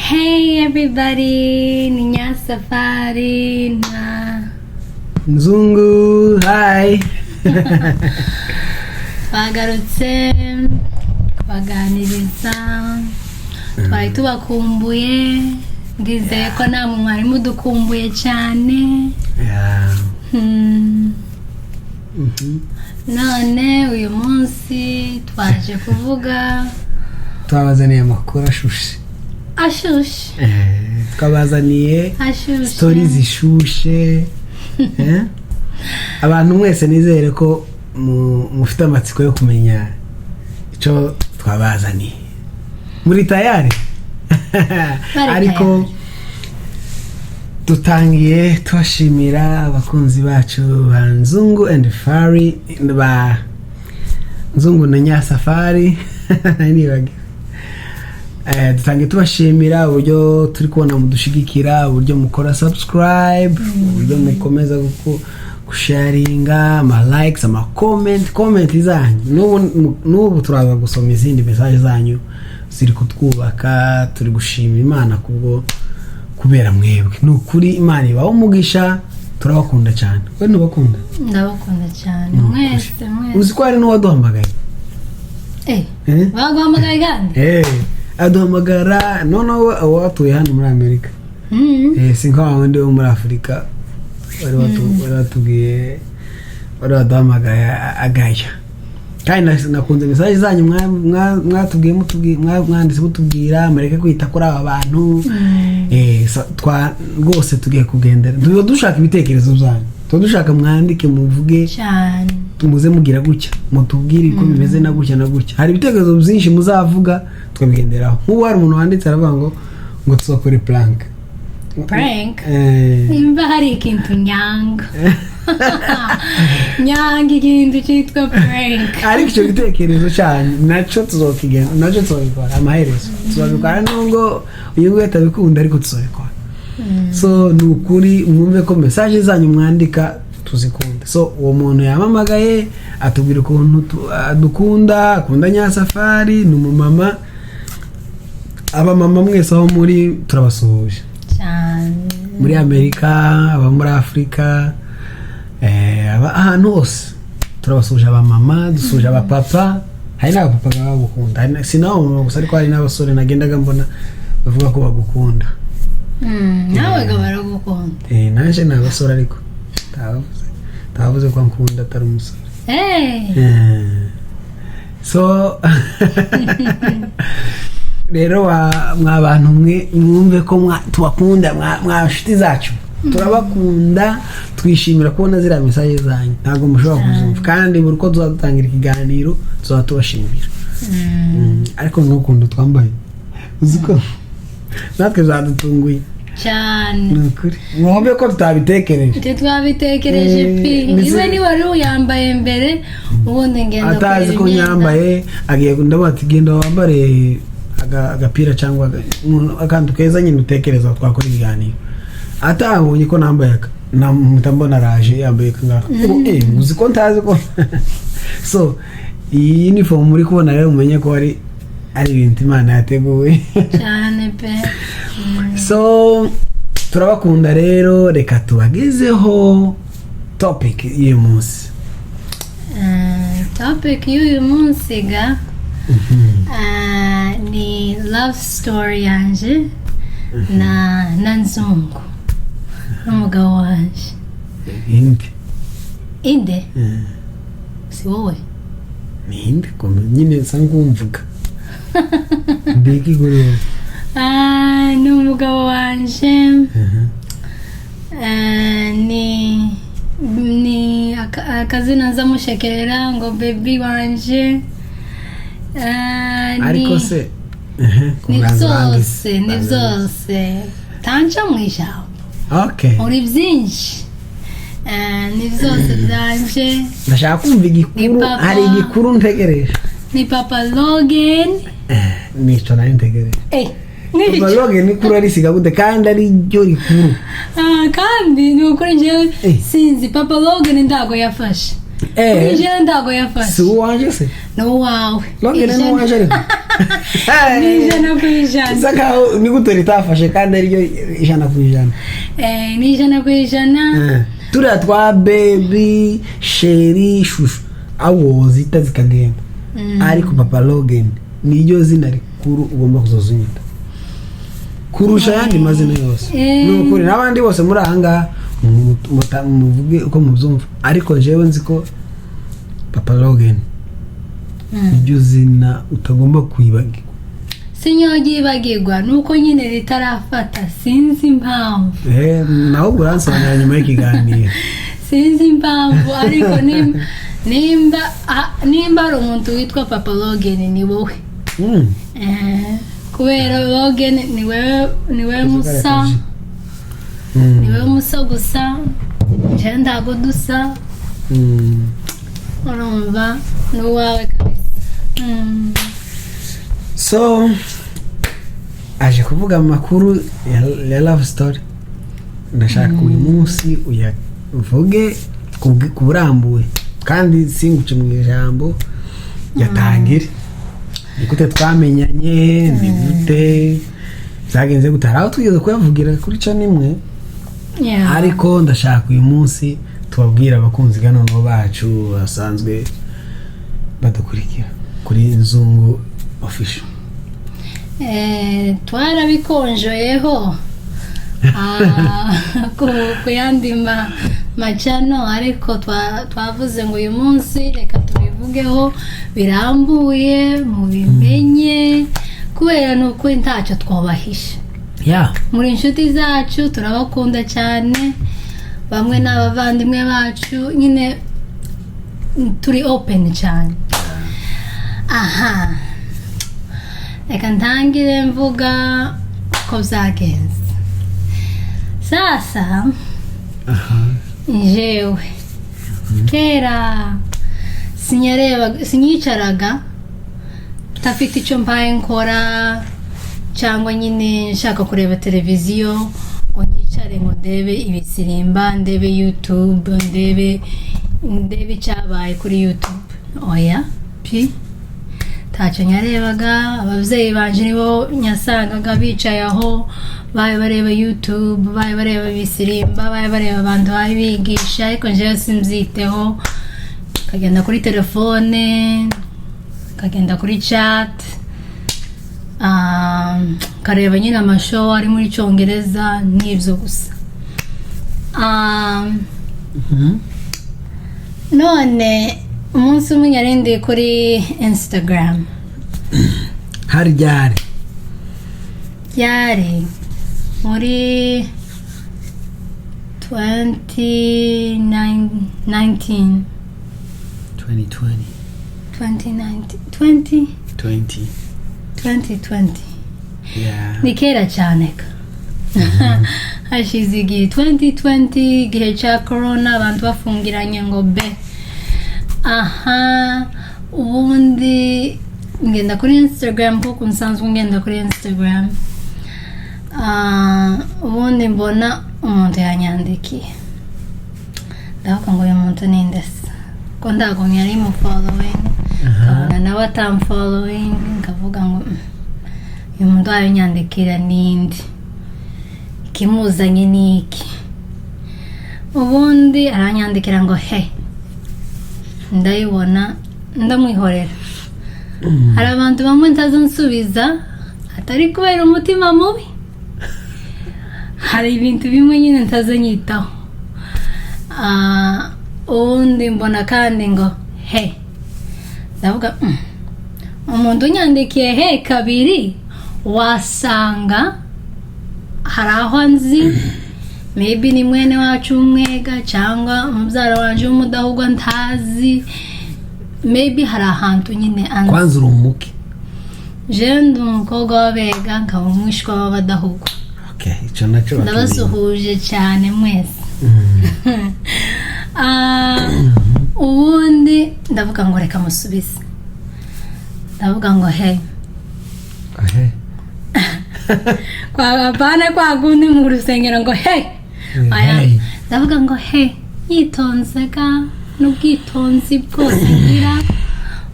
Hey everybody, ni Nyasafari na Nzungu, hi. Twagarutse kubaganiriza. Twari tubakumbuye, ndizeye ko namwe mwari mudukumbuye cyane. None uyu munsi twaje kuvuga Twabazaniye amakuru ashushe. Ashushe. Twabazaniye ashushe story zishushe. Abantu mwese nizere ko mufite amatsiko yo kumenya icyo twabazaniye. Muri tayari? Bari Ariko tayari. dutangiye tubashimira, abakunzi bacu ba Nzungu and Fari, ba Nzungu na Nyasafari, nibagiwe. Dutangiye tubashimira uburyo turi kubona mudushigikira, uburyo mukora subscribe, uburyo mukomeza gusharinga, ama likes, ama comment, comment zanyu. N'ubu turaza gusoma izindi message zanyu ziri kutwubaka. Turi gushima Imana kubwo kubera mwebwe. Ni ukuri, Imana ibaho umugisha. Turabakunda cyane. We ntubakunda? Ndabakunda cyane. Ni ukuri. Mwese mwese. Uzi ko hari n'uwaduhamagaye? Eh, Eh? baguhamagaye kandi? Aduhamagara noneho uwo watuye hano muri Amerika. Si nka wa wundi wo muri Afurika wari watubwiye, wari waduhamagaye agaya. Kandi nakunze message zanyu mwatubwiye, mwanditse mutubwira mureke kwita kuri aba bantu. Rwose tugiye kugendera, tuba dushaka ibitekerezo byanyu, tuba dushaka mwandike, muvuge cyane. Muze mugira gutya, mutubwire uko bimeze na gutya na gutya. Hari ibitekerezo byinshi muzavuga tukabigenderaho. Nk'ubu hari umuntu wanditse aravuga ngo tuzakore prank. Prank? Eh. Nimba hari ikintu nyanga, nyanga ikintu cyitwa prank. Ariko icyo gitekerezo cyanyu nacyo tuzokigenda, nacyo tuzabikora amaherezo, tuzabikora nubwo uyu nguyu atabikunda, ariko tuzabikora. So ni ukuri, mwumve ko message zanyu mwandika tuzikunda. So uwo muntu yamamagaye atubwira ukuntu adukunda, akunda Nyasafari. Ni umumama. Abamama mwese aho muri turabasuhuje. Cyane. Muri Amerika, aba muri Afurika, aba ahantu hose turabasuhuje abamama, dusuhuje abapapa. Hari n'abapapa baba bagukunda. Si n'abo mama gusa, ariko hari n'abasore nagendaga mbona bavuga ko bagukunda. Nawe ga baragukunda. Naje ni abasore, ariko ntabavuze ko nkunda atari umusore. So rero mwa bantu mwe, mwumve ko tubakunda, mwa nshuti zacu, turabakunda. Twishimira kubona ziriya message zanyu, ntabwo mushobora kuzumva. Kandi buri uko tuzaba dutangira ikiganiro tuzaba tubashimira. Ariko nk'ukuntu twambaye, uzi ko natwe zadutunguye? Cyane. Ni ukuri, mwumve ko tutabitekereje. Icyo twabitekereje pi. Iwe ni wari uyambaye mbere, ubundi ngenda Atazi kureba ko imyenda. nyambaye, agiye, ndavuga ati: "Genda wambare agapira cyangwa akantu keza nyine utekereza twakora ikiganiro." Atabonye ko nambaye aka, namuhita mbona araje yambaye aka ngaka. Ubu, uzi ko ntazi ko. So iyi uniform muri kubona rero, mumenye ko ari ibintu Imana yateguye. Cyane pe. So turabakunda rero, reka tubagezeho topic y'uyu munsi. Topic y'uyu munsi ga ni love story yanje na Nzungu n'umugabo wanje. Inde? Inde? Si wowe? Ninde ko nyine nsa nk'umvuga mbega kuri wowe? Ni umugabo wanje. Ni akazina nzamushekerera ngo baby wanje. Ariko se Ni kubanza urangize. byose, ni Banza urangize. byose, tanca mu ijambo. Uri byinshi. Ni byose byanje. Ndashaka kumva igikuru. Ni papa. Hari igikuru ntegereje. Ni Papa Logan. Nico nari ntegereje. Nico. Papa Logan ikuru arisiga gute kandi ari ryo rikuru? Kandi ni ukuri njyewe sinzi, Papa Logan ntago yafashe kuri njyewe, ntago yafashe. Si uwanje se? Ni uwawe. Logan ni uwanje ariko. Ni 100%. 100%. Bisa nkaho ni gute ritafashe kandi ariryo 100%? Ni 100%. Turiya twa baby, chéri, chouchou, awo zita zikagenda, ariko Papa Logan niryo zina rikuru ugomba kuzoza unyita kurusha ayandi mazina yose. Ni ukuri, n'abandi bose muri aha ngaha muvuge uko mubyumva, ariko jewe nzi ko Papa Logan niryo zina utagomba kwibagirwa. Sinyogibagirwa, nuko nyine ritarafata, sinzi impamvu. Naho ubwo uransobanurira nyuma y'ikiganiro. Sinzi impamvu, ariko nimba hari umuntu witwa Papa Logan, ni wowe. Kubera Logan ni wewe, ni wewe musa, ni wewe musa gusa, njyewe ntago dusa. Urumva ni uwawe kabisa. So aje kuvuga amakuru ya love story. Ndashaka uyu munsi uyavuge ku burambuye kandi singuce mu ijambo. Yatangire: ni gute twamenyanye, ni gute byagenze gute? Hari aho twigeze kuyavugira kuri channel imwe, ariko ndashaka uyu munsi tubabwire abakunzi ganono bacu basanzwe badukurikira kuri Nzungu Official. Twarabikonjoyeho ku yandi ma channel, ariko twavuze ngo uyu munsi reka tubivugeho birambuye mubimenye, kubera ni ukuri ntacyo twabahisha. Muri inshuti zacu, turabakunda cyane, bamwe ni abavandimwe bacu, nyine turi open cyane. Aha reka ntangire mvuga ko byagenze. Sasa njyewe kera sinyareba, sinyicaraga ntafite icyo mbaye nkora, cyangwa nyine nshaka kureba televiziyo ngo nyicare ngo ndebe ibisirimba, ndebe YouTube, ndebe icyabaye kuri YouTube. Oya pi, ntacyo nyarebaga. Ababyeyi banje nibo nyasangaga bicaye aho, babe bareba YouTube, babe bareba ibisirimba, babe bareba abantu bari bigisha, ariko njyewe simbyiteho, nkagenda kuri telefone, nkagenda kuri chat, nkareba nyine ama show ari muri Cyongereza n'ibyo gusa. None umunsi umwe yarindi kuri Instagram. Hari ryari? Byari muri 2019. 2020. 2019, 20 20. 2020. Yeah. Ni kera cyane ka, hashize igihe. 2020, igihe cya corona, abantu bafungiranye ngo be. Aha ubundi ngenda kuri Instagram kuko nsanzwe ngenda kuri Instagram. Ubundi mbona umuntu yanyandikiye, ndavuga ngo uyu muntu ni nde se, ko ntabwo yari mu following? Nkabona nawe atamfollowing, nkavuga ngo uyu muntu wabinyandikira ninde? Ikimuzanye ni iki?" Ubundi aranyandikira ngo "Hey." Ndayibona, ndamwihorera. Hari abantu bamwe ntaza nsubiza, atari kubera umutima mubi, hari ibintu bimwe nyine ntaza nyitaho. Ubundi mbona kandi ngo "Hey." Ndavuga umuntu unyandikiye "Hey" kabiri, wasanga hari aho nzi, maybe ni mwene wacu w'umwega cyangwa umubyara wanje w'umudahugwa ntazi, maybe hari ahantu nyine anzi. Kwanza uri umuke? Jewe ndi umukobwa w'abega, nkaba umwishwa w'abadahugwa. Okay, icyo nacyo bakimenya. Ndabasuhuje cyane mwese. Ubundi ndavuga ngo reka musubize, ndavuga ngo "Hey." Ahe. Kwa apana kwa kundi mu rusengero ngo "Hey." Oya. Hey. Ndavuga ngo "Hey," yitonze ga, n'ubwitonzi bwose ngira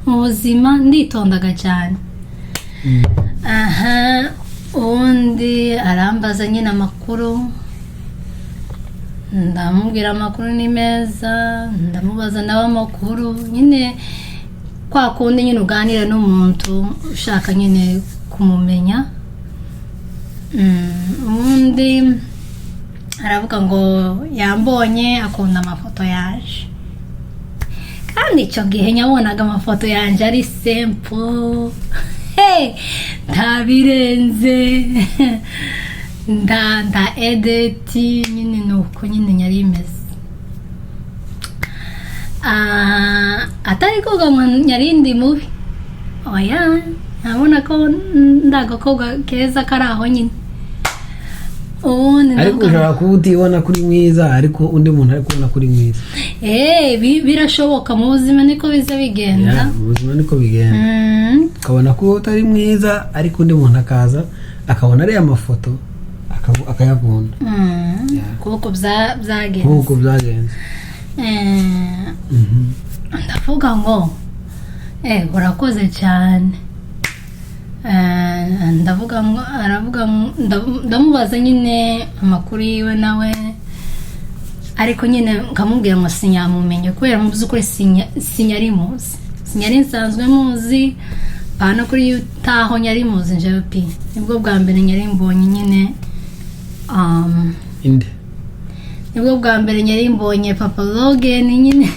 mu buzima, nditondaga cyane. Aha. Ubundi arambaza nyine amakuru, ndamubwira amakuru ni meza, ndamubaza nawe amakuru nyine, kwa kundi nyine uganira n'umuntu ushaka nyine kumumenya. Ubundi aravuga ngo yambonye akunda amafoto yaje, kandi icyo gihe nyabonaga amafoto yanjye ari simple, hey, nta birenze, nta edit nyine, ni uko nyine yari imeze. Atari koga ngo nyarindi mubi, oya, nabona ko ndagakobwa keza kari aho nyine. Ubundi Ariko ndavuga ushobora kuba utibona kuri mwiza, ariko undi muntu ari kubona kuri mwiza. Birashoboka, mu buzima niko biza bigenda. Yeah, mu buzima niko bigenda. Ukabona ko utari mwiza, ariko undi muntu akaza akabona ariya mafoto akayakunda. Kuko byagenze. Nk'uko byagenze. Ndavuga ngo urakoze cyane. Ndavuga ngo aravuga ngo ndamubaza nyine amakuru yiwe nawe, ariko nyine nkamubwira ngo sinyamumenye, kubera mu by'ukuri sinyari muzi, sinyari nsanzwe muzi pana kuri yutaho nyari muzi njyewe pi, nibwo bwa mbere nyari mbonye nyine Inde? Nibwo bwa mbere nyari mbonye Papa Logan nyine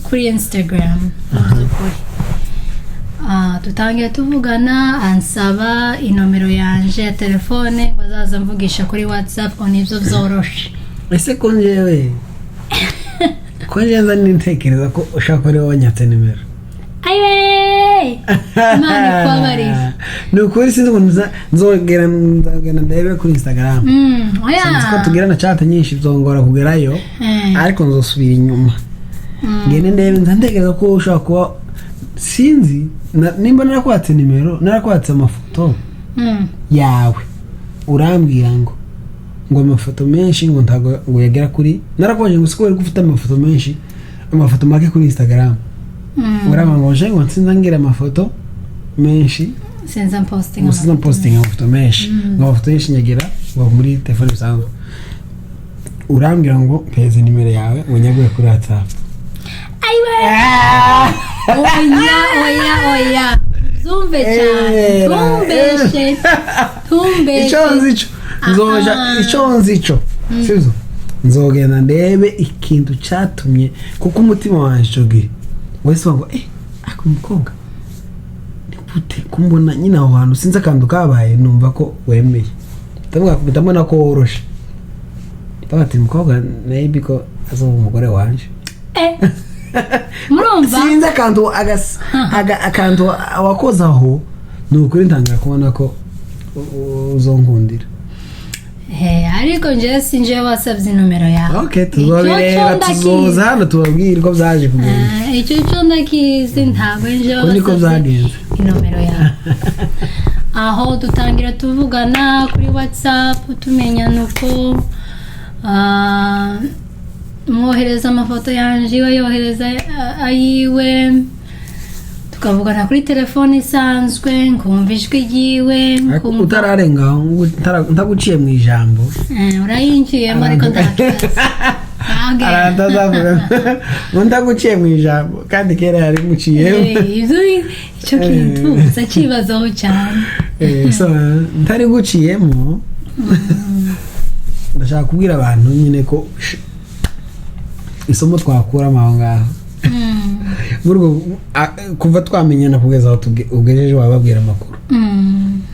kuri Instagram mu by'ukuri. Dutangiye tuvugana, ansaba inomero yanje ya telefone ngo azaza mvugisha kuri WhatsApp, ngo nibyo byoroshe. Ese ko njyewe nza nintekereza ko ushaka ko ari wowe wanyatse nimero? Ayiwe, Imana ikubabarire. Ni ukuri, sinzi ukuntu nzogera ndebe kuri Instagram. Oya. Sinzi ko tugirana chat nyinshi, byongora kugerayo, ariko nzosubira inyuma ngende ndebe. Nza ntekereza ko ushobora kuba, sinzi nimba narakwatse nimero, narakwatse amafoto yawe, urambwira ngo amafoto menshi ngo ntabwo ngo yagera kuri, narakubajije ngo siko uri ufite amafoto menshi, amafoto make kuri Instagram? Urambwira ngo nje ngo nsinza ngira amafoto menshi. Sinza posting. Ngo sinza posting amafoto menshi, ngo amafoto menshi nyagira ngo muri telefone bisanzwe. Urambwira ngo mpeze nimero yawe ngo nyaguhe kuri WhatsApp. Ayiwe, oya, oya, oya, zumve cyane. Tumbeshe, tumbeshe. Icyo nzi cyo nzoja icyo nzi cyo sibyo, nzogenda ndebe ikintu cyatumye, kuko umutima wanjye icyo gihe wahise ngo ako umukobwa ni gute kumbona nyine aho hantu, sinzi akantu kabaye, numva ko wemeye, ndavuga mpita mbona ko woroshe, ndavuga ati umukobwa maybe ko azaba umugore wanje. Murumva? Sinzi akantu akantu wakoze aho, ni ukuri ntangira kubona ko uzonkundira. Ariko njyewe si njyewe wasabye inomero yawe. Ok, tuzobireba. Icyo cyo ndakizi. Tuzoza hano tubabwire uko byaje kugenda. Icyo cyo ndakizi, ntabwo njyewe Uko niko wasabye byagenze. inomero yawe. Aho dutangira tuvugana kuri WhatsApp, tumenyana uko, mwohereza amafoto yanje, iwe yohereza ayiwe, tukavugana kuri telefone isanzwe, nkumva ijwi ryiwe. Ariko nkumva utararenga aho, ntaguciye mu ijambo. Urayinjiyemo, ariko nta kibazo. Aratazavuga ngo ndaguciye mu ijambo kandi kera yari muciyemo. Ibyo icyo kintu uza kibazaho cyane. So ntari guciyemo, ndashaka kubwira abantu nyine ko isomo twakuramo aho ngaho muri ubwo kuva twamenyana kugeza aho ugejeje wababwira amakuru,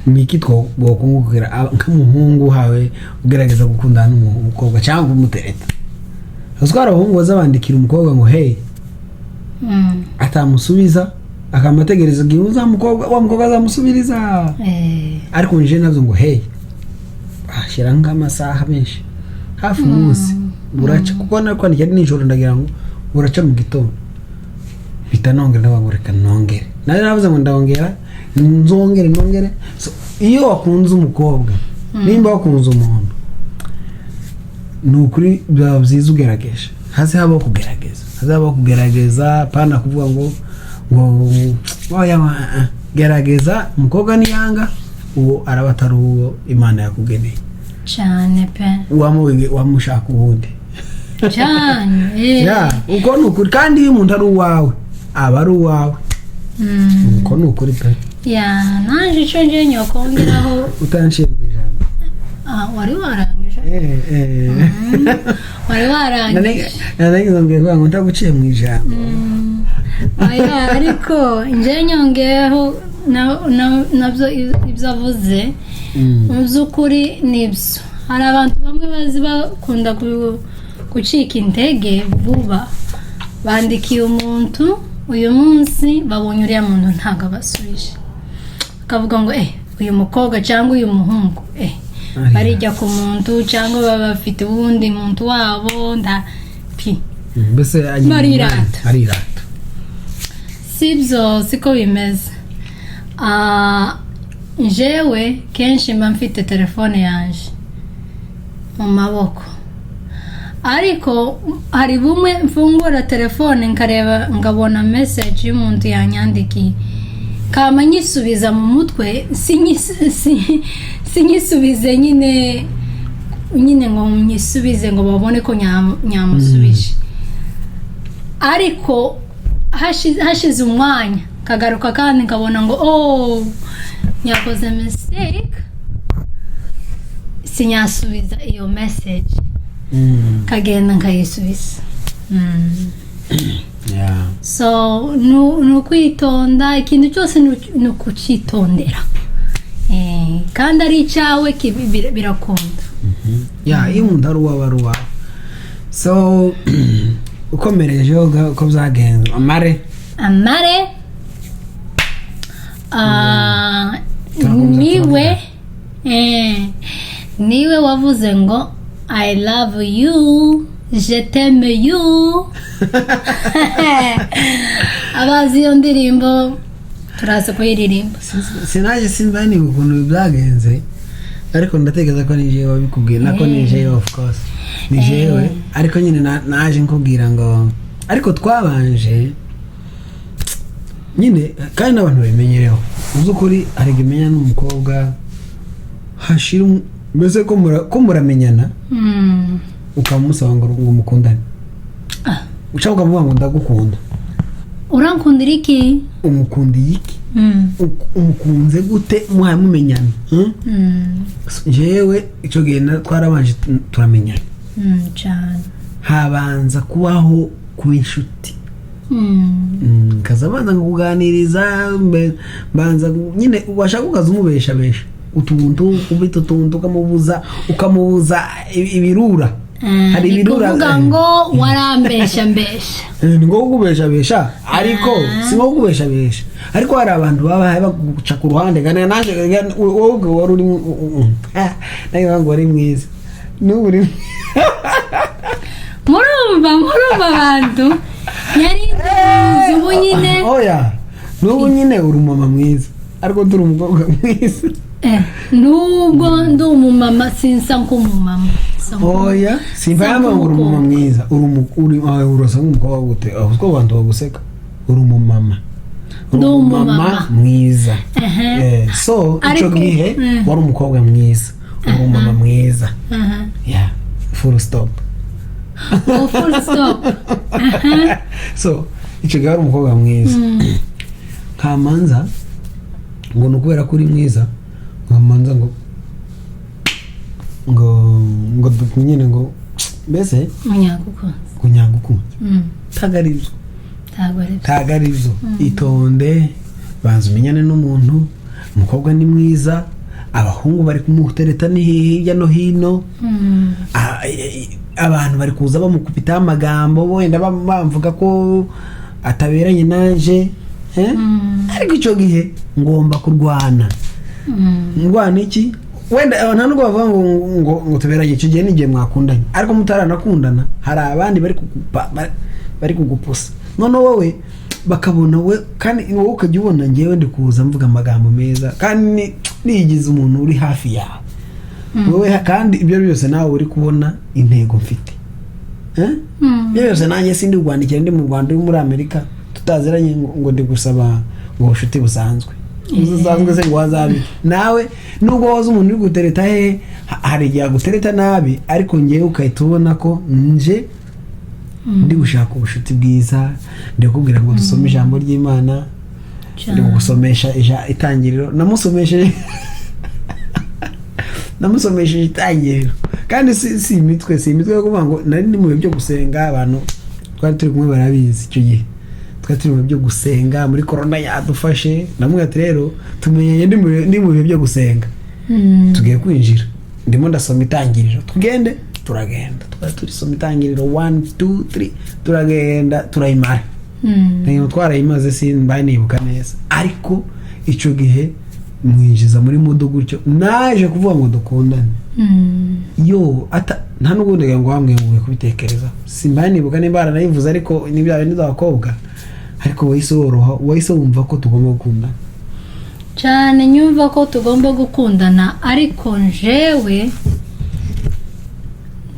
ni iki twakungukira nk'umuhungu hawe ugerageza gukundana n'umukobwa cyangwa kumutereta? Uzi hari abahungu baza bandikira umukobwa ngo "Hey", atamusubiza akamategereza igihe uzamukobwa wa mukobwa azamusubiriza. Ariko nje nabyo ngo "Hey", ashyira nk'amasaha menshi, hafi umunsi buraca, kuko nakwandikira nijoro, ndagira ngo buraca mu gitondo, mpita nongera, ndavuga ngo reka nongere, nawe navuze ngo ndongera nzongere nongere. So, iyo wakunze umukobwa, nimba wakunze umuntu, ni ukuri byaba byiza ugerageje, hasi habaho kugerageza, hasi habaho kugerageza, pana kuvuga ngo oya, ah, ah. Gerageza, umukobwa niyanga, uwo araba atari uwo Imana yakugeneye. Cyane pe. Wamushaka uwundi. Cyane. Ya, uko ni ukuri. Kandi iyo umuntu ari uwawe, aba ari uwawe. Uko ni ukuri pe. Ya, naje icyo ngiye nyokongeraho. Utanciye mu ijambo. Ah, wari warangije. Eh. Wari warangije. Narangiza mbwira ngo ntaguciye mu ijambo. Oya, ariko njye nyongeyeho nabyo ibyo avuze. Mu by'ukuri nibyo, hari abantu bamwe bazi bakunda gucika intege vuba. Bandikiye umuntu uyu munsi, babonye uriya muntu ntabwo abasubije, akavuga ngo uyu mukobwa cyangwa uyu muhungu Arira. Barijya ku muntu cyangwa baba bafite uwundi muntu wabo nda pi. Mbese agira Barirata. umwanya, arirata. Sibyo, siko bimeze. Ah, njyewe kenshi mba mfite telefone yanjye mu maboko, ariko hari bumwe mfungura telefone nkareba, nkabona message y'umuntu yanyandikiye, kama nyisubiza mu mutwe, sinyisubize nyine ngo nyisubize ngo babone ko nyamusubije. Ariko hashize umwanya kagaruka kandi nkabona ngo oh, nyakoze mistake, sinyasubiza iyo message. Kagenda nkayisubiza. So ni ukwitonda, ikintu cyose ni ukucyitondera. Kandi ari icyawe birakunda. Ya, iyo umuntu ari uwawe, ari uwawe. So ukomerejeho uko byagenze amare. Amare Turakomeza. Niwe niwe wavuze ngo "I love you, je t'aime you". Abazi iyo ndirimbo turaza kuyiririmba. Sinaje, simba ni ukuntu byagenze, ariko ndatekereza ko ni jewe wabikubwiye, nako ni jewe, of course ni jewe. Ariko nyine naje nkubwira ngo ariko twabanje nyine, kandi n'abantu babimenyereho. Mu by'ukuri hari igihe umenya n'umukobwa hashira mbese ko muramenyana, ukamusaba ngo mukundane. Ushaka ukamuvuga ngo ndagukunda. Urankundira iki? Umukundiye iki? Umukunze gute muhaye mumenyana, hmm? Jewe icyo gihe twarabanje turamenyana. Cyane. Habanza kubaho kuba inshuti. Kaza abanza kukuganiriza, mbanza nyine washaka ukaza umubeshabesha utuntu, kubita utuntu, ukamubuza ibirura. Hari Ni ibirura. kuvuga ngo warambesha mbesha. Ni ngo kukubeshabesha, ariko si nko kukubeshabesha, ariko hari abantu baba baguca ku ruhande. Kandi naje wowe ubwo wari uri nawe ngo wari mwiza, n'ubu uri. Murumva abantu yari nzi ubu nyine. Oya, n'ubu nyine uri umumama mwiza, ariko turi umukobwa mwiza. Nubwo ndi umumama, sinsa nk'umumama. Oya, simba yamba ngo uri umumama mwiza, uri urasa nk'umukobwa gute? Aho utwo bantu baguseka, uri umumama, uri Ndi umumama umumama. mwiza. Ehe. So icyo gihe wari umukobwa mwiza, uri umumama mwiza. Yeah, full stop. Oh, full stop. Aha. So icyo gihe wari umukobwa mwiza. Nkamanza ngo ni ukubera ko uri mwiza, nkamanza ngo nyine ngo mbese Munyagukunze. Ngo nyagukunze. Ntabwo ari byo. Ntabwo ari byo. Ntabwo ari byo. Itonde, banza umenyane n'umuntu. Umukobwa ni mwiza, abahungu bari kumutereta ni hirya no hino. Abantu bari kuza bamukubitaho amagambo, wenda bamvuga ko ataberanye naje, eh? Ariko icyo gihe ngomba kurwana. Ndwana iki? Wenda nta nubwo bavuga ngo tuberanye. Icyo gihe n'igihe mwakundanye, ariko mutaranakundana hari abandi bari kugupusa. Noneho wowe bakabona we, kandi wowe ukajya ubona ngewe ndi kuza mvuga amagambo meza, kandi nigize umuntu uri hafi yawe wowe, kandi ibyo byose nawe uri kubona intego mfite, eh? Ibyo byose nanjye sindi kukwandikira ndi mu Rwanda, uri muri Amerika, tutaziranye, ngo ndi gusaba ngo ubucuti busanzwe. Usanzwe se ngo wazabi nawe, nubwo waza umuntu uri gutereta hehe, hari igihe agutereta nabi, ariko ngewe ugahita ubona ko nje ndi gushaka ubucuti bwiza, ndi kukubwira ngo dusome ijambo ry'Imana, ndi kugusomesha Itangiriro. Namusomesheje Itangiriro, kandi si imitwe yo kuvuga ngo nari ndi mu bihe byo gusenga. Abantu twari turi kumwe barabizi, icyo gihe twari turi mu bihe byo gusenga muri korona yadufashe. Namubwira ati: "Rero tumenyanye ndi mu bihe byo gusenga, tugiye kwinjira, ndimo ndasoma Itangiriro, tugende." Turagenda, twari turisoma Itangiriro 1, 2, 3, turagenda turayimara. Ntabwo twarayimaze, simba nibuka neza, ariko icyo gihe mwinjiza muri mood gutyo, naje kuvuga ngo dukundane. Yo ata nta n'ubundi ngo wambwiye ngo ugiye kubitekereza, simba nibuka nimba baranayivuze, ariko ni bya bindi by'abakobwa, ariko wahise woroha, wahise wumva ko tugomba gukundana. Cyane, nyumva ko tugomba gukundana, ariko njewe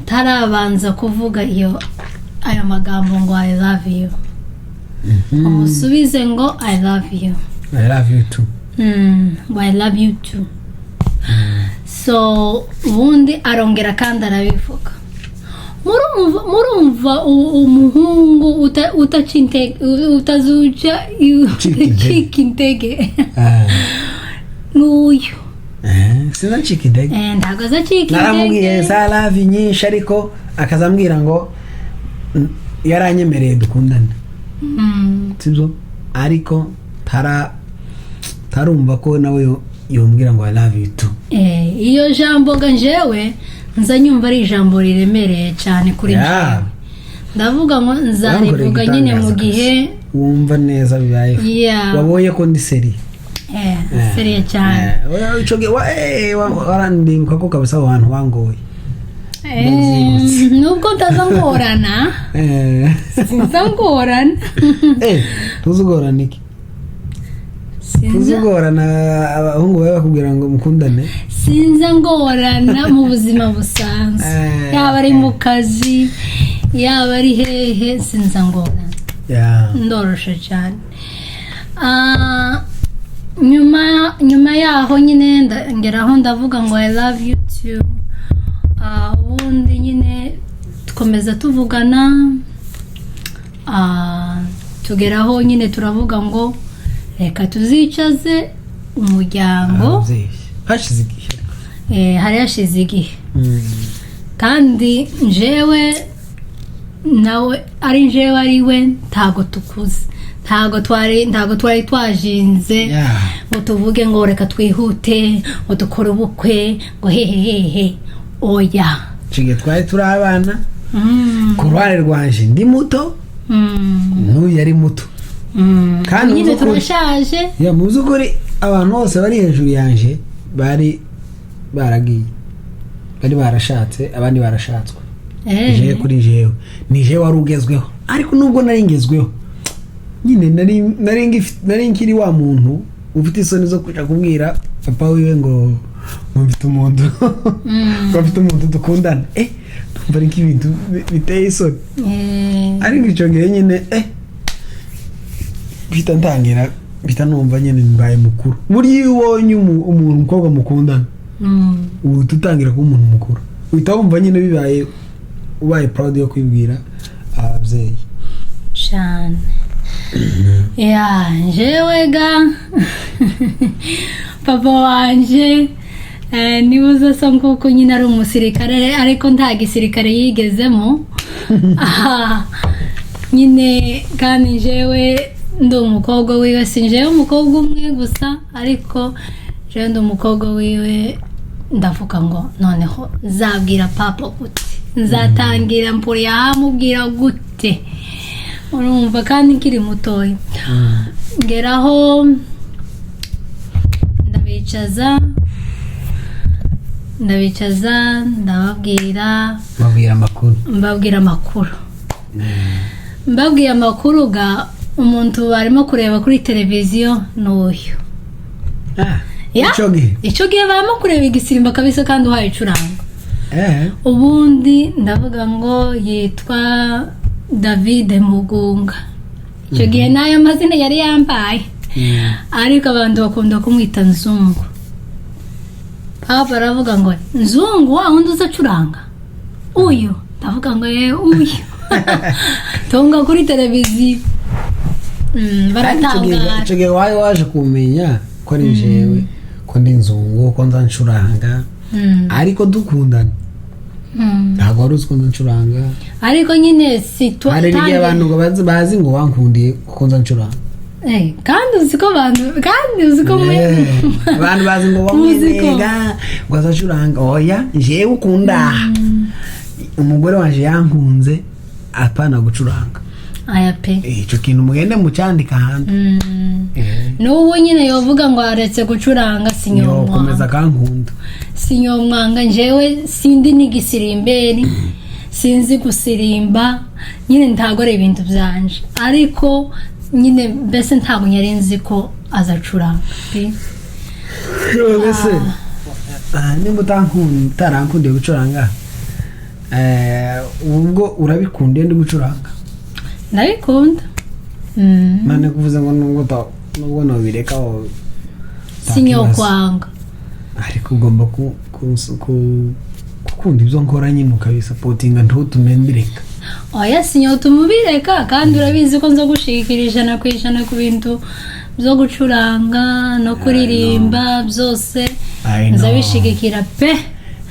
ntarabanza kuvuga iyo ayo magambo ngo "I love you", umusubize ngo "I love you". I love you too. Ngo "I love you too". So ubundi arongera kandi arabivuga. Murumva umuhungu utaca intege, utazuca Ucika intege. ucika intege Ah. n'uyu. Sinacika intege. Ntabwo azacika Naramubwiye intege. za love nyinshi, ariko akazambwira ngo yaranyemereye dukundane, sibyo? Ariko tarumva ko nawe yombwira ngo "I love you too". Iyo jambo ga njewe nza nyumva ari ijambo riremereye cyane kuri njewe. Ndavuga ngo nzarivuga nyine mu gihe wumva neza bibayeho, wabonye ko ndi sérieux. Sérieux cyane. Ico gihe warandibuka ko kabisa aho hantu wangoye. Ndabyibutse. Nubwo ntaza ngorana, sinza ngorana. Tuzugorana iki? Sinza Tuzugorana abahungu bawe bakubwira ngo mukundane? Sinza ngorana mu buzima busanzwe, yaba ari mu kazi, yaba ari hehe, sinza ngorana. Ndoroshe cyane. Nyuma yaho nyine ngeraho ndavuga ngo "I love you too". Ubundi nyine dukomeza tuvugana. Tugeraho nyine turavuga ngo reka tuzicaze umuryango. Ababyeyi hashize igihe. Hari hashize igihe, kandi njewe nawe, ari njewe ari we, ntago tukuze, ntago twari twajinze ngo tuvuge ngo reka twihute ngo dukore ubukwe, ngo hehe hehe, oya. Icyo gihe twari turi abana. Ku ruhande rwanje ndi muto, n'uyu yari muto. Kandi nyine mu by'ukuri- turashaje. Ya, mu by'ukuri abantu bose bari hejuru yanje bari baragiye, bari barashatse, abandi barashatswe. Jewe kuri jewe ni jewe wari ugezweho, ariko nubwo nari ngezweho nyine nari nkiri wa muntu ufite isoni zo kujya kubwira papa wiwe ngo mfite umuntu, ngo mfite umuntu dukundana. Ndumva ari nk'ibintu biteye isoni. Ariko icyo gihe nyine mpita ntangira, mpita numva nyine mbaye mukuru. Burya iyo ubonye umuntu, umukobwa mukundana, uhita utangira kuba umuntu mukuru, uhita wumva nyine bibaye, ubaye proud yo kwibwira ababyeyi. Cyane. Ya, njyewe ga papa wanje, niba uza nk'uko nyine ari umusirikare, ariko nta gisirikare yigezemo. Aha, nyine kandi njyewe ndi umukobwa wiwe, si njyewe umukobwa umwe gusa, ariko njyewe ndi umukobwa wiwe. Ndavuga ngo noneho nzabwira papa gute? Nzatangira mpuri yamubwira gute? Urumva kandi nkiri mutoya. Ngeraho ndabicaza, ndababwira. Babwira amakuru. Mbabwira amakuru. Mbabwiye amakuru ga, umuntu barimo kureba kuri televiziyo ni uyu. Ya? Icyo gihe? Icyo gihe barimo kureba Igisirimba kabisa, kandi uhaye icuranga. Ubundi ndavuga ngo yitwa David Mugunga. Icyo gihe n'ayo mazina yari yambaye. Ariko abantu bakunda kumwita Nzungu. Papa aravuga ngo: "Nzungu wa wundi uzacuranga uyu?" Ndavuga ngo: "Ye, uyu tunga kuri televiziyo." Kandi icyo gihe, Baratangara. icyo gihe waje kumenya ko ari jewe, ko ndi Nzungu, ko nza ncuranga, ariko dukundana ntabwo wari uzi ko nza ncuranga. Ariko nyine si Hari n'igihe abantu ngo bazi ngo wankundiye kuko nza ncuranga. Kandi uzi ko abantu, kandi uzi ko Abantu bazi ngo Muzi ko- wamwenega ngo azacuranga. Oya, jewe ukunda umugore wanje yankunze apana gucuranga. Aya pe. Icyo kintu mugende mucyandika ahantu. N'ubu nyine yovuga ngo aretse gucuranga, Yokomeza sinyomwanga. akankunda. Sinyomwanga. Njyewe sindi n'igisirimberi, sinzi gusirimba nyine, ntabwo ari ibintu byanje, ariko nyine mbese ntabwo nyari nzi ko azacuranga pe. Mbese nimba utarankundiye gucuranga, ubwo urabikunda iyo ndi gucuranga? Ndabikunda. None kuvuze ngo nubwo nobireka Sinyokwanga. Ariko ugomba gukunda ibyo nkora nyine, ukabisupportinga, ntutume mbireka. Oya, sinyotuma ubireka, kandi urabizi ko nzo gushigikira 100% ku bintu byo gucuranga no kuririmba byose. I know. Nzabishigikira pe.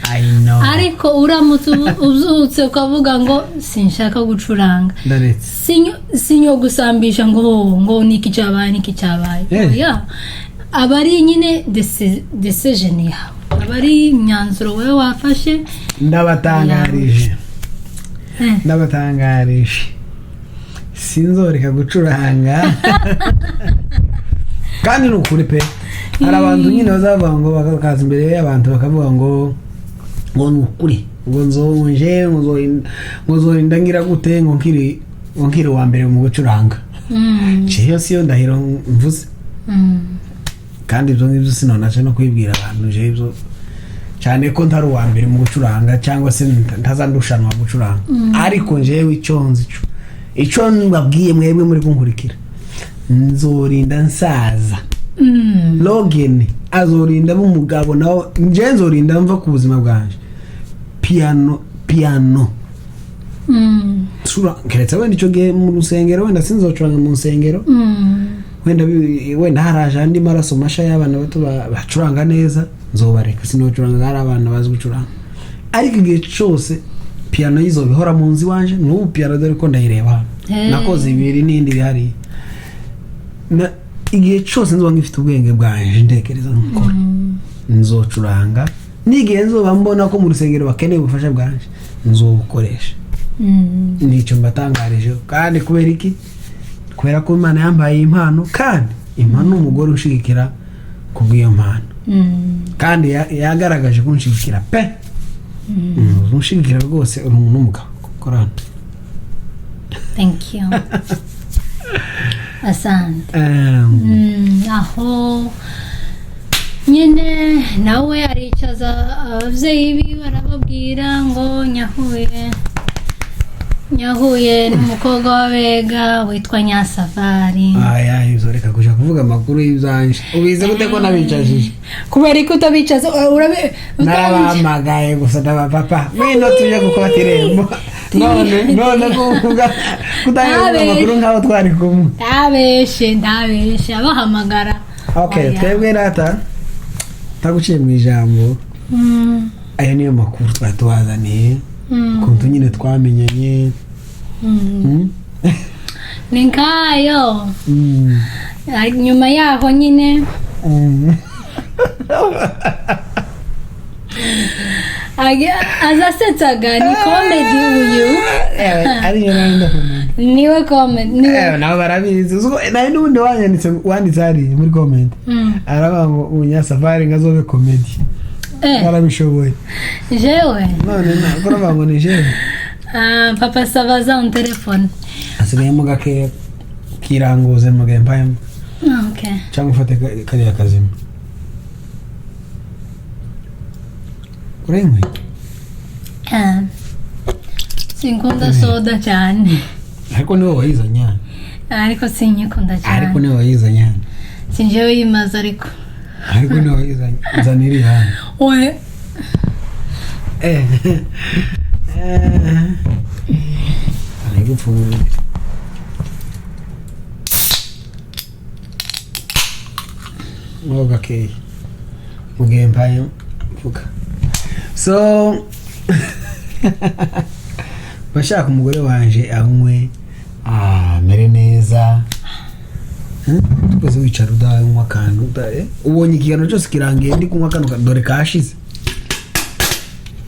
I know. Ariko uramutse ubyutse ukavuga ngo sinshaka gucuranga, Ndaretse. Sinyo gusambisha ngo niki cyabaye, niki cyabaye. Oya, aba ari nyine decision yawe, aba ari imyanzuro wowe wafashe. Ndabatangarije. Ndabatangarije, sinzoreka gucuranga, kandi ni ukuri pe. Hari abantu nyine bazavuga ngo, bakaza imbere y'abantu bakavuga ngo ni ukuri, ngo nzonje ngo nzorinda ngira gute, ngo nkiri uwa mbere mu gucuranga. Jewe siyo ndahiro mvuze. Kandi ibyo ngibyo sinonaje no kwibwira abantu jewe ibyo, cyane ko ntari uwa mbere mu gucuranga cyangwa se ntazandushanwa gucuranga. Ariko njyewe icyo nzi cyo, icyo mbabwiye mwebwe muri kunkurikira, nzorinda nsaza. Logan azorinda aba umugabo nawe, njyewe nzorinda mva ku buzima bwanje piano, piano keretse wenda icyo gihe mu rusengero, wenda sinzocuranga mu nsengero. Wenda haraje andi maraso masha y'abana bato bacuranga neza, nzobareka, sinocuranga hari abana bazi gucuranga. Ariko igihe cyose piano yizoba ihora mu nzu iwanje. N'ubu piano dore ko ndayireba hano. Nakoze ibiri n'indi iri hariya. Igihe cyose nzoba ngifite ubwenge bwanje ntekereza nkora, nzocuranga. N'igihe nzoba mbona ko mu rusengero bakeneye ubufasha bwanje, nzobukoresha. Nicyo mbatangarije. Kandi kubera iki? Kubera ko Imana yambaye iyi impano, kandi impano ni umugore unshigikira kubw'iyo mpano. Kandi yagaragaje kunshigikira pe. Unshigikira rwose, uri umuntu w'umugabo kora hano. Thank you, asante. Aho nyine nawe aricaza ababyeyi biwe, arababwira ngo nyahuye n'umukobwa w'Abega witwa Nyasafari. Aya, ibyo reka kuja kuvuga amakuru y'ibyanje. Ubizi gute ko nabicajije? Kubera ko utabicaza Narabahamagaye gusa, ndaba papa ngwino tuje gukubata irembo. None kuvuga kudaheruka amakuru nk'aho twari kumwe. Ndabeshe, ndabeshe abahamagara. Okay. Oya. Twebwe rata taguciye mu ijambo, ayo niyo makuru twari tubazaniye, ukuntu nyine twamenyanye. Ni nkayo. Nyuma yaho nyine azasetsaga ni comedy uyu. Ariyo nawe ndakomeye. Niwe comedy, niwe. Nabo barabizi. Uzi ko nawe n'ubundi wanyanditse, wanditse hariya muri comment, aravuga ngo umunyasafari ngo azobe comedy. Warabishoboye. Jewe? None ntabwo uravuga ngo ni jewe. Ah, papa sava za on telefone. Hasigayemo gakeya, kiranguze mugahe mpayemo. Okay. Cyangwa ufate kariya kazima urayinywe. Ah, sinkunda soda cyane. Ariko niwe wayizanye hano. Ariko sinyikunda Ariko cyane. niwe wayizanye hano. Si njyewe yimaze ariko. Ariko niwe wayizanye, nzanira iri hano. We. Arigupfumurira. Mwo gakeya mugihe mbaye mvuga. So bashaka umugore wanje anywe, amere neza. Twese wicara udanywa akantu, ubonye ikiganiro cyose kirangiye ndi kunywa akantu, dore kashize,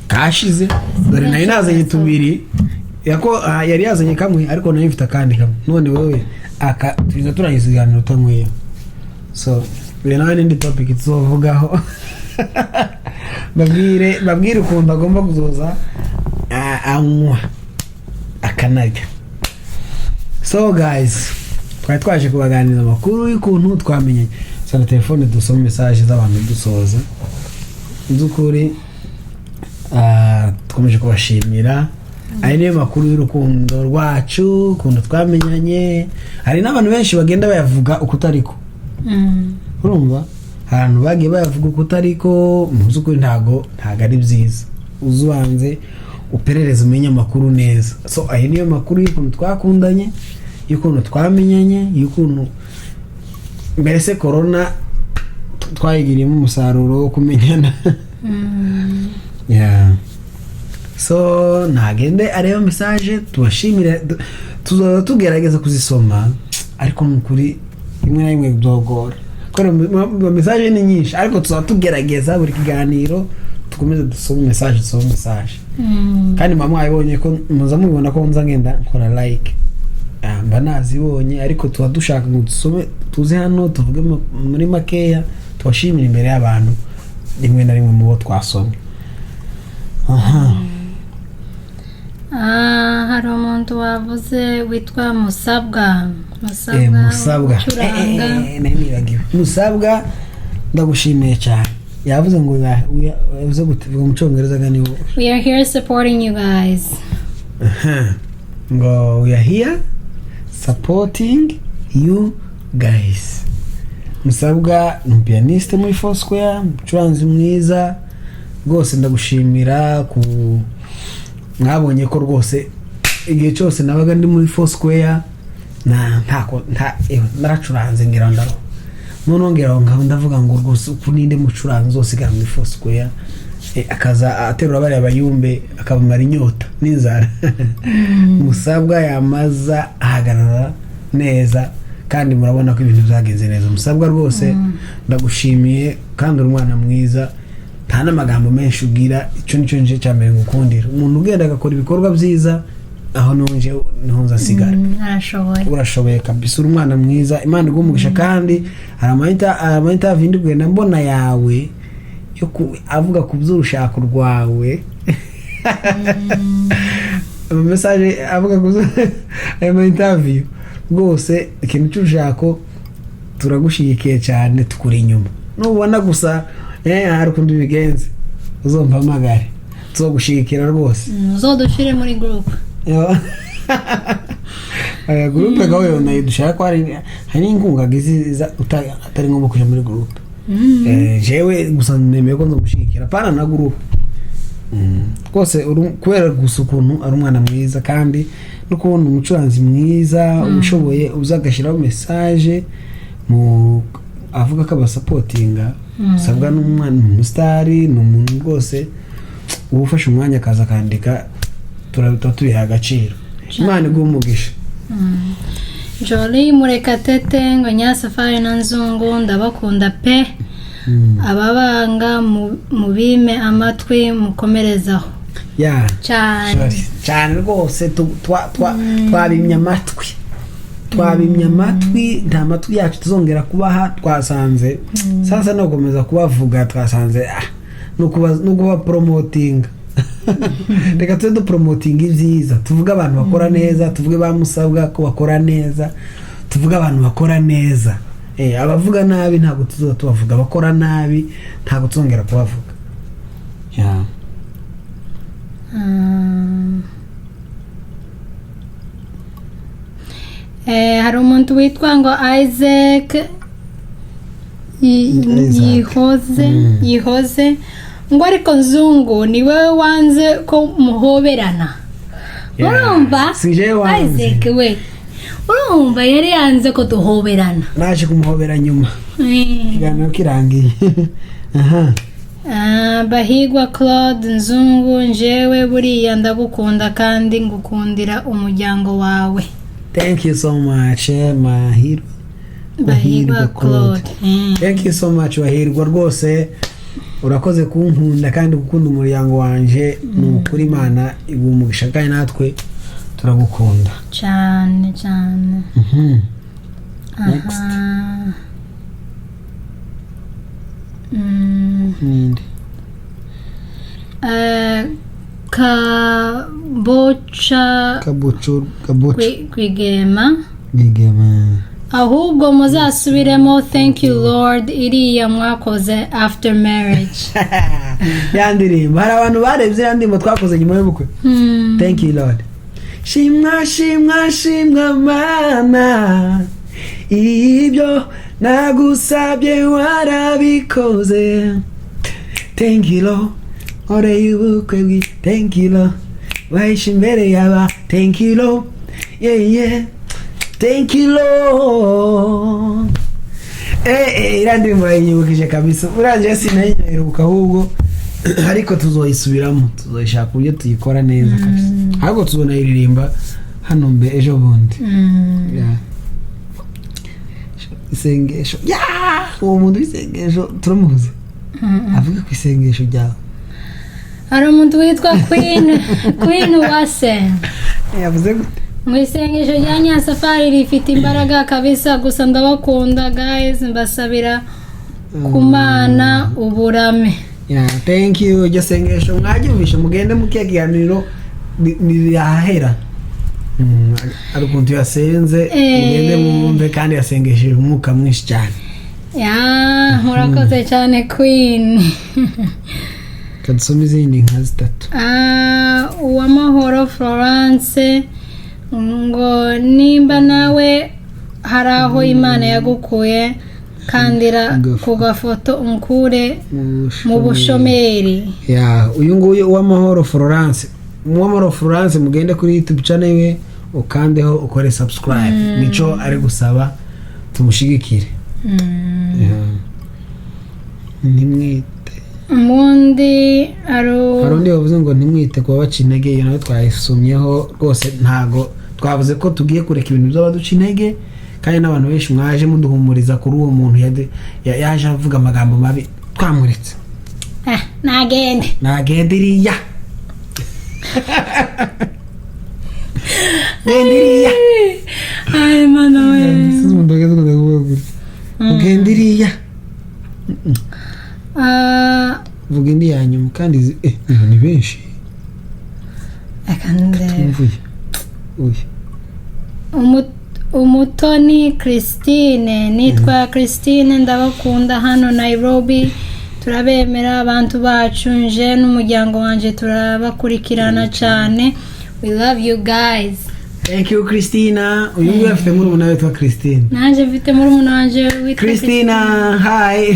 kashize. Dore nari nazanye tubiri, yako yari yazanye kamwe, ariko nari mfite akandi kamwe. None wowe aka tuza turangiza ikiganiro utanyweye. So uyu nawe n'indi topic tuzovugaho, babwire ukuntu agomba kuzoza anywa akanarya. So guys, twari twaje kubaganiriza amakuru y'ukuntu twamenye. Sana telefone dusoma message z'abantu dusoza. Mu by'ukuri dukomeje kubashimira. Aya niyo makuru y'urukundo rwacu, ukuntu twamenyanye. Hari n'abantu benshi bagenda bayavuga uko utariko. Urumva ahantu bagiye bayavuga uko utariko. Mu by'ukuri ntago ari byiza, uzubanze uperereze umenye amakuru neza. So aya niyo makuru y'ukuntu twakundanye, y'ukuntu twamenyanye, y'ukuntu mbese corona twayigiriyemo umusaruro wo kumenyana. Yeah. So ntagende areba message, tubashimire. Tuzoza tugerageza kuzisoma, ariko ni ukuri rimwe na rimwe byogora kubera message ni nyinshi, ariko tuzaba tugerageza buri kiganiro dukomeze dusome message, dusome message. Kandi muba mwabibonye ko muza mubibona ko nza ngenda nkora like. Mba nazibonye, ariko tuba dushaka ngo dusome, tuze hano tuvuge muri makeya, tubashimire imbere y'abantu rimwe na rimwe mu bo twasomye. Aha. Hari umuntu wavuze witwa Musabwa. Musabwa. Musabwa. Ucuranga. Nari nibagiwe. Musabwa, ndagushimiye cyane. Yavuze ngo yavuze gute? Vuga mu cyongereza ga niwo. We are here supporting you guys. Aha. Ngo we are here supporting you guys. Musabwa ni umupianiste muri Foursquare, umucuranzi mwiza rwose. Ndagushimira ku mwabonye ko rwose igihe cyose nabaga ndi muri Foursquare na ntako nta ewe, naracuranze ngira ndaro. Noneho ngira aho ngaho ndavuga ngo rwose uku ninde mucuranzi uzosigara muri Foursquare, akaza aterura bariya bayumbe akabamara inyota n'inzara? Musabwa yamaza ahagarara neza, kandi murabona ko ibintu byagenze neza. Musabwa rwose ndagushimiye, kandi uri umwana mwiza, nta n'amagambo menshi ubwira. Icyo nicyo nje cya mbere ngukundira. Umuntu ugenda agakora ibikorwa byiza, aho nje niho nzasigara. Arashoboye. Urashoboye kabisa, uri umwana mwiza, Imana iguhe umugisha. Kandi hari ama interview ndi kugenda mbona yawe yo avuga ku by'urushako rwawe, ama message avuga ku ayo ma interview rwose. Ikintu cy'urushako turagushyigikiye cyane, tukuri inyuma. Nubona gusa hari ukuntu bigenze, uzompamagare, tuzogushyigikira rwose. Uzodushire muri group. Aya groupe gawe nayo dushaka ko hari inkunga giziza atari ngombwa kuja muri groupe. Jewe gusa nemeye ko nzomushyigikira pana na groupe. Rwose kubera gusa ukuntu ari umwana mwiza, kandi no kubona umucuranzi mwiza ushoboye uza agashyiraho message mu avuga ko abasupportinga. Usabwa n'umwana, ni umusitari, ni umuntu rwose uba ufashe umwanya akaza akandika, tuba tubiha agaciro. Imana iguhe umugisha. Jolie Murekatete ngo Nyasafari na Nzungu ndabakunda pe, ababanga mubime amatwi, mukomerezaho. Ya. Cyane. Sorry. Cyane rwose, twabimye amatwi, twabimye amatwi, nta matwi yacu tuzongera kubaha. Twasanze sasa no gukomeza kubavuga, twasanze no kuba promotinga. Reka tube dupromotinga ibyiza, tuvuge abantu bakora neza, tuvuge ba Musabwa ko bakora neza, tuvuge abantu bakora neza. Abavuga nabi ntabwo tuzoza tubavuga, abakora nabi ntabwo tuzongera kubavuga. Yeah. Hari umuntu witwa ngo Isaac. Isaac. Yihoze. Yihoze ngo: "Ariko Nzungu, ni wowe wanze ko muhoberana." Yeah. Urumva? Si jewe wanze. Isaac we, urumva yari yanze ko duhoberana. Naje kumuhobera nyuma ikiganiro kirangiye. Aha. Ah, Bahigwa Claude: "Nzungu, njewe buriya ndagukunda kandi ngukundira umuryango wawe." Thank you so much, Mahirwe. Bahigwa Claude. Thank you so much, Bahirwa. Rwose urakoze kunkunda kandi gukunda umuryango wanje. Ni ukuri, Imana iguha umugisha kandi natwe turagukunda. Cyane cyane. Next. Aha. Ninde? Kaboca. Kabucu, Kabucu. Kwigema. Bigema. "Ahubwo muzasubiremo 'Thank You Lord' iriya mwakoze after marriage." Ya ndirimbo, hari abantu barebye iriya ndirimbo twakoze nyuma y'ubukwe. Thank you, Lord. Shimwa, shimwa, shimwa Mana, ibyo nagusabye warabikoze. Thank you, Lord. Nkoreye ubukwe bwi, thank you, Lord. Wahishe imbere yaba, thank you, Lord. Yeah, thank you, Lord. Iriya ndirimbo yayinyibukije kabisa. Urangiye sinayiheruka ahubwo, ariko tuzoyisubiramo, tuzoyishaka uburyo tuyikora neza kabisa. Ahubwo tuzonayiririmba hano mbe ejo bundi. Yeah. Isengesho yeah! Uwo muntu w'isengesho turamuzi, avuge ku isengesho ryawe. Hari umuntu witwa Queen Wase. Yavuze gute? Mu isengesho rya Nyasafari rifite imbaraga kabisa. Gusa ndabakunda guys, mbasabira kumana uburame. Yeah, thank you. Iryo sengesho mwaryumvishe, mugende mu kiya kiganiro ntirahera. Hari ukuntu yasenze. Mugende mwumve, kandi yasengesheje umwuka mwinshi cyane. Ya, murakoze cyane, Queen. Kadusome izindi nka zitatu. Ah, Uwamahoro Florence ngo: "Nimba nawe hari aho Imana yagukuye, kandira ku gafoto unkure mu bushomeri." Ya, uyu nguyu Uwamahoro Florence, Uwamahoro Florence, mugende kuri YouTube channel we, ukandeho, ukore subscribe. Nico ari gusaba, tumushigikire. Yeah. Ntimwite Ubundi ari Hari undi wavuze ngo ntimwite kuba baca intege. Iyo nawe twayisomyeho rwose. Ntago twavuze ko tugiye kureka ibintu by'abaduca intege, kandi n'abantu benshi mwaje muduhumuriza kuri uwo muntu yaje avuga amagambo mabi, twamuretse. Ah, nagende. Nagenda iriya, genda iriya. Ay, Mana we. Sinzi umuntu wageze ukunda kuvuga gutya, ugenda iriya. Ah, vuga indi ya nyuma kandi ni benshi. Reka ndebe. Tumvuye uyu. Umutoni Christine: "Nitwa Christine, ndabakunda hano Nairobi, turabemera abantu bacu, nje n'umuryango wanjye turabakurikirana cyane, we love you guys." Thank you, Christina. Uyu nguyu afite murumuna we witwa Christine. Nanjye mfite murumuna wanje witwa Christina, hi.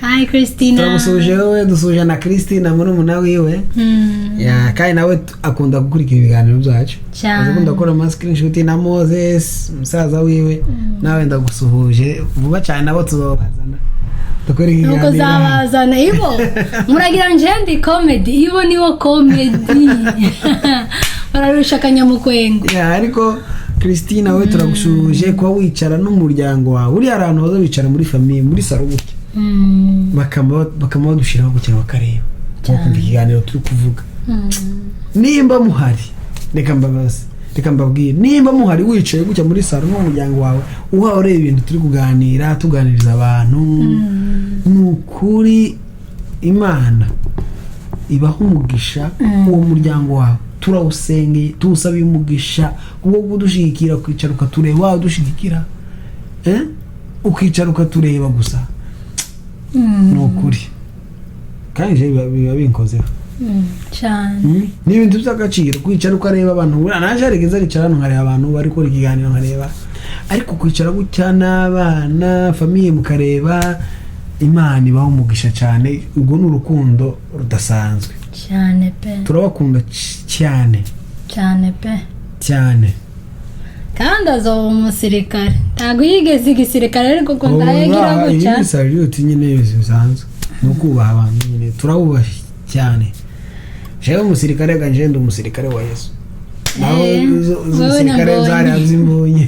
Hi, Christina. Turamusuhuje wowe, dusuhuje na Christina murumuna wiwe. Ya, kandi nawe akunda gukurikira ibiganiro byacu. Cyane. Akunda gukora ama screenshot. Na Moses musaza wiwe, nawe ndagusuhuje. Vuba cyane nabo tuzabazana dukore Nuko ikiganiro. zabazana ibo muragira nje ndi comedy, ibo nibo comedy, bararusha akanyamukwengo. Ya, ariko Christina we turagusuhuje kuba wicara n'umuryango wawe. Uriya hari abantu baza bicara muri famille, muri salon gutya, bakaba badushyiraho gutya, bakareba, bakumva ikiganiro turi kuvuga. Nimba muhari, reka mbabaze, reka mbabwire, nimba muhari wicaye gutya muri salon n'umuryango wawe, uha ureba ibintu turi kuganira, tuganiriza abantu, ni ukuri Imana ibaha umugisha. Uwo muryango wawe turawusengeye, tuwusabiye umugisha kubwo kudushyigikira, ukicara ukatureba, waba udushyigikira, eh? Ukicara ukatureba gusa, ni ukuri kandi je biba binkozeho. Cyane. Ni ibintu by'agaciro kwicara ukareba abantu. Buriya naje harigeze nicara hano nkareba abantu bari gukora ikiganiro, nkareba, ariko kwicara gutya n'abana, famille, mukareba. Imana ibaho umugisha cyane. Ubwo ni urukundo rudasanzwe. Cyane pe. Turabakunda cyane. Cyane pe. Cyane. Kandi azoba umusirikare. Ntabwo yigeze igisirikare, ariko ngo ndayagira gutya. Iyi salute nyine yose bisanzwe ni ukubaha abantu nyine, turabubaha cyane. Jewe umusirikare ga, nje ndi umusirikare wa Yesu. Nawe Wowe umusirikare na Mbonyi. zariya zimbonye,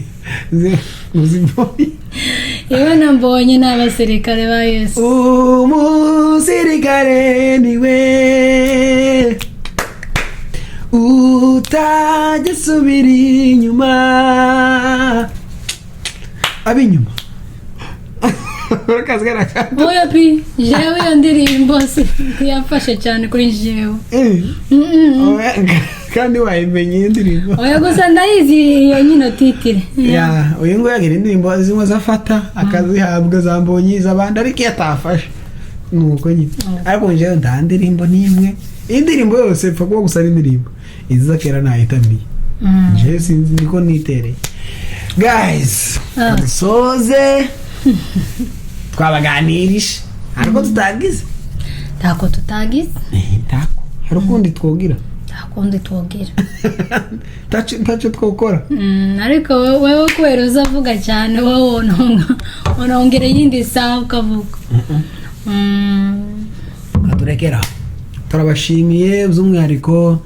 uzimbonye. Iwe na Mbonye ni abasirikare ba Yesu. Umusirikare niwe utajya asubira inyuma, ab'inyuma urakazi karakanda. Oya pi, jewe iyo ndirimbo ntiyafashe cyane kuri jewe. Oya, kandi wayimenye iyo ndirimbo. Oya, gusa ndayizi iyo nyino titre. Ya, uyu nguyu agira indirimbo zimwe zafata akazihabwa za Mbonyi, z'abandi, ariko iyo atafashe ni uko nyine. Ariko njyewe nta ndirimbo n'imwe, indirimbo yose ipfa kuba gusa ari indirimbo iziza kera nahitamiye. Njyewe sinzi, niko nitereye. Guys, dusoze. Twabaganirije ariko tutagize. Ntako tutagize. Ntako hari ukundi twogira. Nta kundi twogira. Ntacyo twokora. Ariko wewe kubera uzavuga cyane, wowe unongera iyindi saha ukavuga. Katurekera, turabashimiye by'umwihariko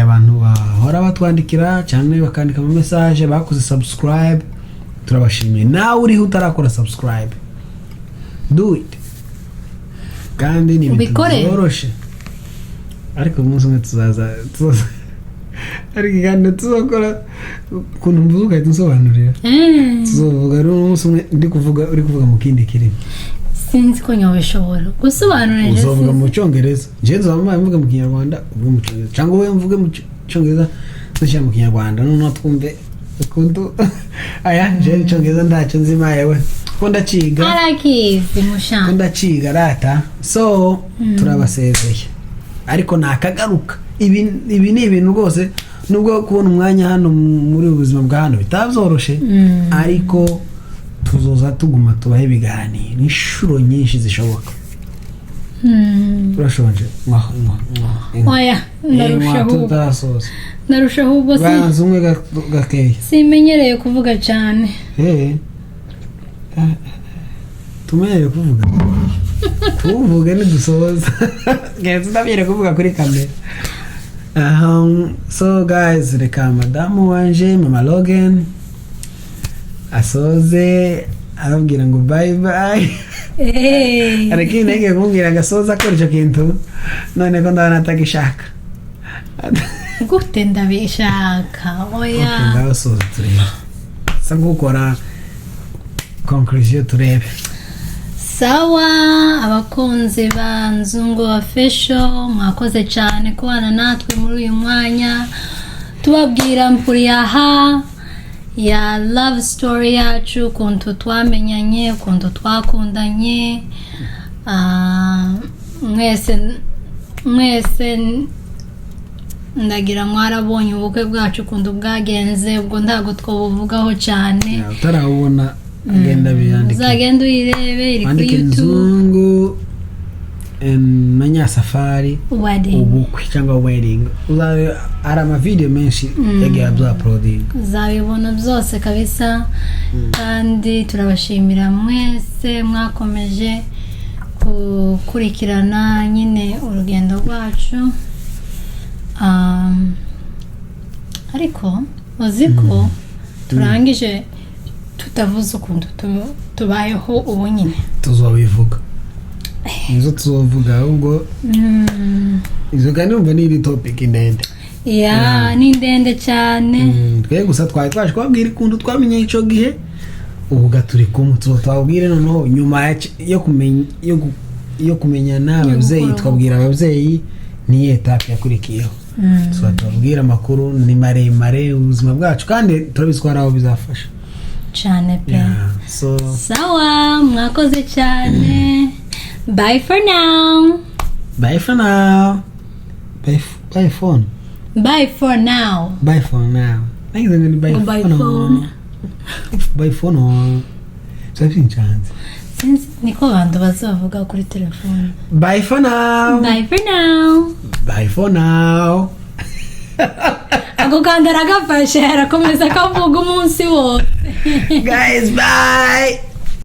abantu bahora batwandikira cyane, bakandika ama message, bakoze subscribe, turabashimiye. Nawe uriho utarakora subscribe, do it, kandi ni ibintu Ubikore. byoroshe. Ariko umunsi umwe tuzaza ariko ikiganiro tuzakora ukuntu mvuze ugahita unsobanurira. Tuzovuga rero umunsi umwe ndi kuvuga, uri kuvuga mu kindi kirimi. Sinzi ko nyobishobora gusobanurira. Uzovuga Sinzi. mu Cyongereza, njyewe nzaba mvuga mu Kinyarwanda, uvuge mu Cyongereza, cyangwa wowe mvuge mu Cyongereza dushyira mu Kinyarwanda, noneho twumve ukuntu. Aya, njyewe Icyongereza ntacyo nzi mayewe, ko ndaciga. Arakizi. Ko Mushana. ndaciga rata. So turabasezeye, ariko nakagaruka. Ibi ni ibintu rwose, nubwo kubona umwanya hano muri ubu buzima bwa hano bitabyoroshe, ariko tuzoza tuguma tubahe ibiganiro inshuro nyinshi zishoboka. Urashonje? Nywa, nywa, nywa, nywa. Oya, ndarushaho Nywa, ubu. tutarasoza. Ndarushaho ubwo si. Banza umwe gakeya. Simenyereye kuvuga cyane. Eh. Tumenyere kuvuga, tuvuge nidusoza. Genza utamenyere kuvuga kuri kamera. So guys, reka madamu wanje, Mama Logan, asoze ababwira ngo bye bye. Ariko intege kumubwira ngo asoze akora icyo kintu, none ko ndabona atagishaka. Gute ndabishaka? Oya. Okay, ngaho soza turebe, sa nk'ukora conclusion turebe. Sawa, abakunzi ba Nzungu Official, mwakoze cyane kubana natwe muri uyu mwanya tubabwira mpuriyaha ya love story yacu, ukuntu twamenyanye, ukuntu twakundanye. Mwese mwese ndagira mwarabonye ubukwe bwacu ukuntu bwagenze, ubwo ntabwo twabuvugaho cyane. Utarawubona agenda biyandike. Uzagenda uyirebe, iri kuri Wandike YouTube. Nzungu and na Nyasafari Wedding. Ubukwe cyangwa wedding. Uzabe hari amavideo menshi yagiye abyuploading. Uzabibona byose kabisa. Kandi turabashimira mwese mwakomeje gukurikirana nyine urugendo rwacu. Ariko uzi ko turangije tutavuze ukuntu tubayeho ubu nyine? Tuzobivuga, nizo tuzovuga ahubwo. Izo kandi numva ni iri topic ndende. Ya, ni ndende cyane. Twe gusa twari twaje kubabwira ukuntu twamenye icyo gihe, ubu ga turi kumwe, tuba twabwire noneho nyuma yo kumenyana ababyeyi, gukora. Twabwira ababyeyi niyo étape yakurikiyeho. Tuba tubabwira amakuru ni maremare, ubuzima bwacu, kandi turabizi ko hari aho bizafasha. Cyane pe. Yeah, so Sawa, mwakoze cyane. Bye for now. Bye for now. Bye, bye phone. Bye for now. Bye for now. Nagize ngo ni bye. Bye phone. Phone. Bye phone. Biba binshanze. Sinzi niko abantu bazavuga kuri telefone. Bye for now. Bye for now. Bye for now. Ako kantu aragafashe, arakomeza akavuga umunsi wose. Guys, bye.